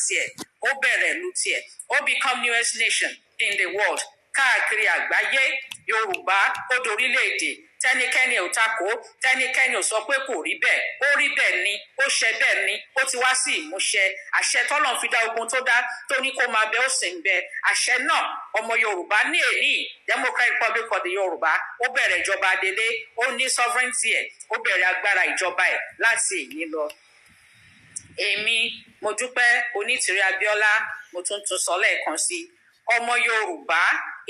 Tiẹ̀ ó bẹ̀rẹ̀ ìlú tiẹ̀, ó become newest nation in the world. Káàkiri àgbáyé, Yorùbá ó dorílẹ̀-èdè. Tẹnikẹ́ni ò takò, tẹnikẹ́ni ò sọ pé kò rí bẹ́ẹ̀. Ó rí bẹ́ẹ̀ ni, ó ṣe bẹ́ẹ̀ ni, ó ti wá sí ìmúṣẹ. Àṣẹ tọ́lọ́run fi dá ogun tó dá, tó ní kó máa bẹ, ó sì ń bẹ àṣẹ náà. Ọmọ Yorùbá ní èní, Democratic Republic of the Yorùbá, ó bẹ̀rẹ̀ ìjọba adelé, ó ní sovereignty ẹ̀, ó bẹ̀rẹ̀ agbára ìjọba ẹ̀ láti èní lọ. Èmi Modúpẹ́ Onítìrí Abíọ́lá, mo tún tún sọ lẹ́ẹ̀kan sí, ọmọ Yorùbá,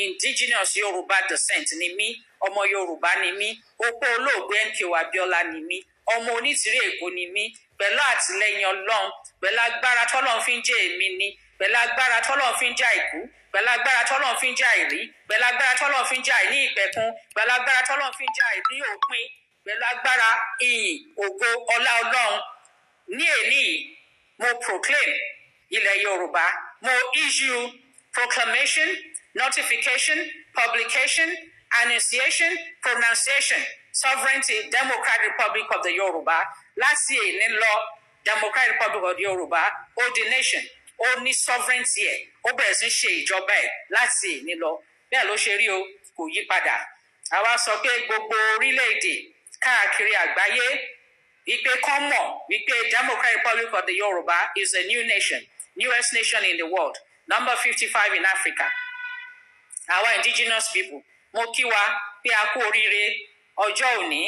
indigenous Yorùbá descent ni mí. Ọmọ Yorùbá ni mí. Opó olóògbé MKO Abíọ́lá ni mí. Ọmọ Onítìrí Èkó ni mí. Pẹ̀lú àtìlẹ́yìn Ọlọ́run, pẹ̀lú agbára tọ́lọ́run fi ń jẹ́ èmi ni, pẹ̀lú agbára tọ́lọ́run fi ń jẹ́ àìkú, pẹ̀lú agbára tọ́lọ́run fi ń jẹ́ àìrí, pẹ̀lú agbára tọ́lọ́run fi ń jẹ́ àìní ìpẹ̀kun, pẹ̀lú agbára tọ́lọ́run fi ń jẹ́ àìní òpin, pẹ̀lú agbára ìyìn, ògo, ọlá Ọlọ́run, ní èní yìí, mo proclaim ilẹ̀ Yorùbá. Mo issue proclamation, notification, publication, annunciation, pronunciation, sovereignty, Democratic Republic of the Yorùbá. Láti èní lọ, Democratic Republic of the Yorùbá, ó di nation, ó ní sovereignty ẹ̀, ó bẹ̀rẹ̀ sí ṣe ìjọba ẹ̀ láti èní lọ. Bẹ́ẹ̀ ló ṣe rí o, kò yí padà. Àwa sọ pé gbogbo orílẹ̀-èdè káàkiri àgbáyé wípé kán mọ̀ wípé Democratic Republic of the Yorùbá is a new nation, newest nation in the world, number 55 in Africa. Àwa indigenous people, mo kí wa pé a kú oríire ọjọ́ òní,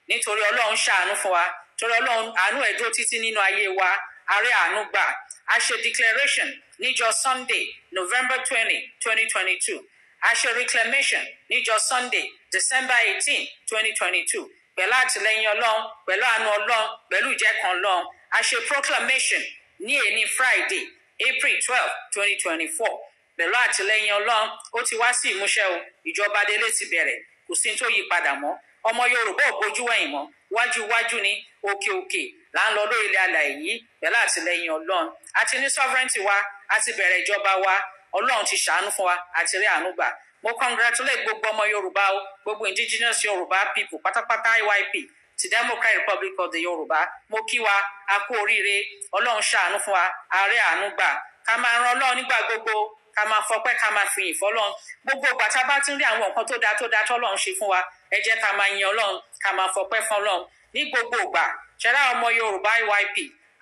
nítorí Ọlọ́run ṣàánú fún wa, torí Ọlọ́run àánú ẹ̀ dúró títí nínú ayé wa. Ààrẹ àánú gbà. A ṣe declaration níjọ́ Sunday, November 20, 2022. A ṣe reclamation níjọ́ Sunday, December 18, 2022, pẹ̀lú àtìlẹ́yìn Ọlọ́run, pẹ̀lú àánú Ọlọ́run, pẹ̀lú ìjẹ́kan Ọlọ́run. A ṣe proclamation ní èní Friday, April 12, 2024, pẹ̀lú àtìlẹ́yìn Ọlọ́run. Ó ti wá sí ìmúṣẹ o. Ìjọba délé ti bẹ̀rẹ̀, kò sí tó yí padà mọ́. Ọmọ Yorùbá ò bójú wẹ̀yìn mọ́. Wájú wájú ni, òkè òkè là ń lọ lórí ilẹ̀ alàyè yìí pẹ̀lú àtìlẹ́yìn Ọlọ́run. A ti ní sovereignty wa, a ti bẹ̀rẹ̀ ìjọba wa. Ọlọ́run ti ṣàánú fún wa, àti rí àánú gbà. Mo congratulate gbogbo ọmọ Yorùbá o, gbogbo indigenous Yorùbá people pátápátá, IYP ti Democratic Republic of the Yorùbá. Mo kí wa, a kú oríire. Ọlọ́run ṣàánú fún wa, a rí àánú gbà. Ká máa ran Ọlọ́run nígbà gbogbo, ká máa fọpẹ́, ká máa fìyìn fọ́lọ́run. Gbogbo ìgbà tá a bá ti ń rí àwọn nǹkan tó dáa tó dáa tọ́lọ́run ṣe fún wa, ẹ jẹ́ ká máa yin Ọlọ́run, ká máa fọpẹ́ fọ́lọ́run ní gbogbo ìgbà. Ṣẹlá ọmọ Yorùbá IYP,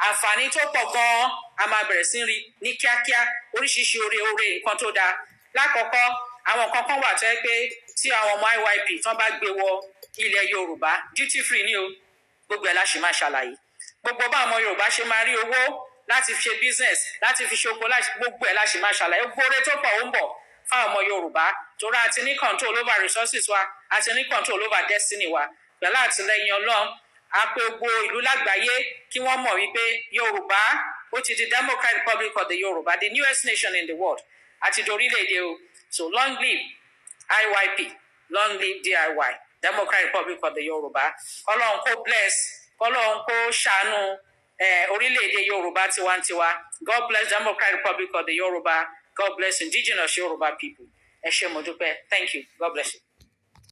àǹfààní tó pọ̀ gan-an a máa bẹ̀rẹ̀ sí rí ní kíákíá, oríṣiríṣi oore oore, nǹkan tó dáa. Lákọ̀ọ́kọ́, àwọn nǹkan kan wà tó yẹ pé tí àwọn ọmọ IYP tán bá gbé wọ ilẹ̀ Yorùbá, duty free ní o. Gbogbo ẹ̀ la ṣì máa ṣàlàyé. Gbogbo bá ọmọ Yorùbá ṣe máa rí owó láti fi ṣe business, láti fi ṣoko, láti gbogbo ẹ̀ la ṣì máa ṣàlàyé. Gbogbo oore tó pọ̀ ó ń bọ̀ fáwọn ọmọ Yorùbá, torí a ti ní control over resources wa, a ti ní control over destiny wa. Pẹ̀lú àtìlẹyìn Ọlọ́run, a pé gbogbo ìlú lágbàáyé kí wọ́n mọ̀ wípé Yorùbá ó ti di Democratic Republic of the Yorùbá, the newest nation in the world, àti dorílẹ̀-èdè o. So long live IYP, long live DRY, Democratic Republic of the Yorùbá. Kọ́lọ́run kó bless, kọ́lọ́run kó ṣàánú orílẹ̀-èdè Yorùbá tiwantiwa. God bless Democratic Republic of the Yorùbá. God bless indigenous Yorùbá people. Ẹ ṣé, mo dúpẹ́. Thank you. God bless you.